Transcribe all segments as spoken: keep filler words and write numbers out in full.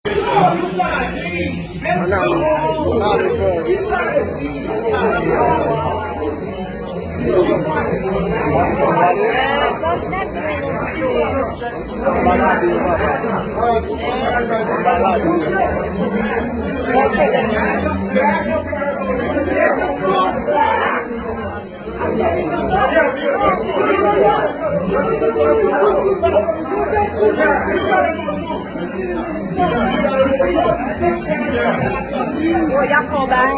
Bon, y ap fè yon bagay.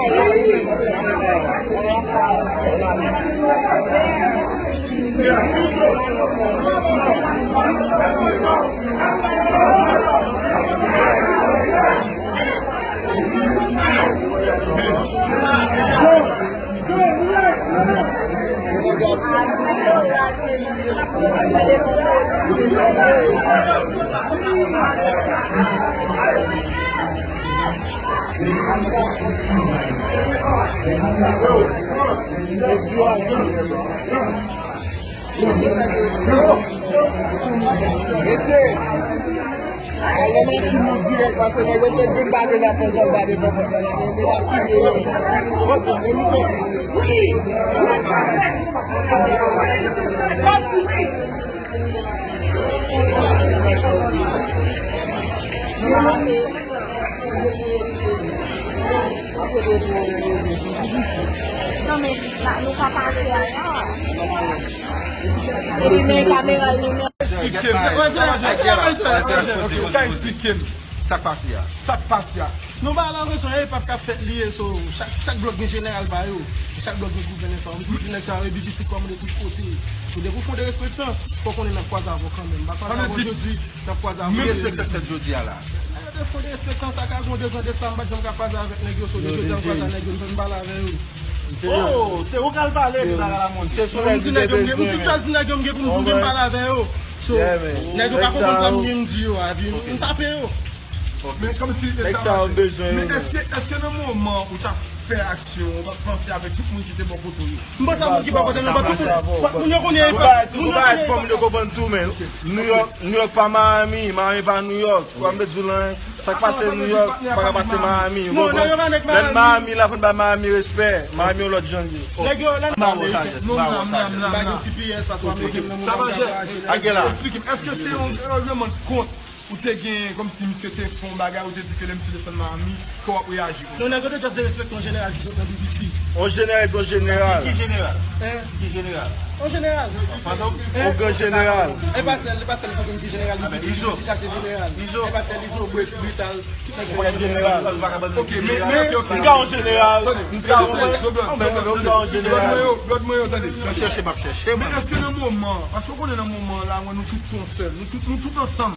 Mesye, ale nan timoun dirèk, paske nèg yo te vin ba de la fè zòn ba de fè fè la, men yo pa fini yo. Non, men, la, nou pa pase a la. Li men kamera, li men. Eksplike m. Sa k pase a? Sa k pase a? Non, ba la, rezon, e pa ka fèt li ye, so, chak, chak blòk gen jeneral pa yo. Chak blòk gen gouvènè pa yo. M di nèg sa yo, e B B C kòmande tout kote. So, depi w fè yon derespektan, fò w konnen n ap kwaze avè w kanmenm. M pa kwaze avè w jodi, n ap kwaze avè w. Menm si se fèt jodi a la. Nèg yo te fè yon derespektan, sa ka gon dezan de sa, m pa t janm ka kwaze avèk nèg yo, so, jodi a m kwaze avèk nèg yo, m fè m pale avè yo. Oh, se ou k al pale, m pa la moun. Se sou nèg yo, m di nèg yo, m gen, m di chwazi nèg yo, m gen pou m, pou m pale avè yo. So, nèg yo pa konprann sa m gen m di yo a, epi m tape yo. Men kòmsi nèg sa yo bezwen yo. Men èske, èske nan moman ou t ap fè aksyon, ou pa t panse avèk tout moun ki te bò kote w yo? M panse a moun ki bò kote m yo, pa tout moun. Moun yo konnen, moun yo konnen. Fò moun yo konprann tou, men New York, New York pa Miami, Miami pa New York. Ou ap met di w lan, sa k pase New York pa ka pase Miami. Ou konprann? Lè n Miami la, fò n bay Miami respè. Miami yon lòt jan l ye. Nèg yo, lè n Miami. M pa gen T P S, paspò ameriken nan moman m ap vwayaje. Eksplike m, èske se yon règleman de kont ou te gen, kòmsi misye te fè yon bagay, ou te di ke lè misye desann Miami, ke w ap reyaji konsa? Non, nèg yo te just derespekte yon jeneral ki sot nan B B C. Yon jeneral, yon jeneral. Ki jeneral? Hein? Ki jeneral? Yon jeneral. Yon gran jeneral. E pa sèl, e pa sèl ki konn ki jeneral B B C, B B C chache jeneral. E pa sèl Izo, Brut, Brital. Ou konn jeneral. Ok, men, men, m ka yon jeneral. M ka yon jeneral. M ap chèche, m ap chèche. Men èske nan moman, paske w konnen nan moman la, mwen, nou tout se yon sèl. Nou tout, nou tout ansanm.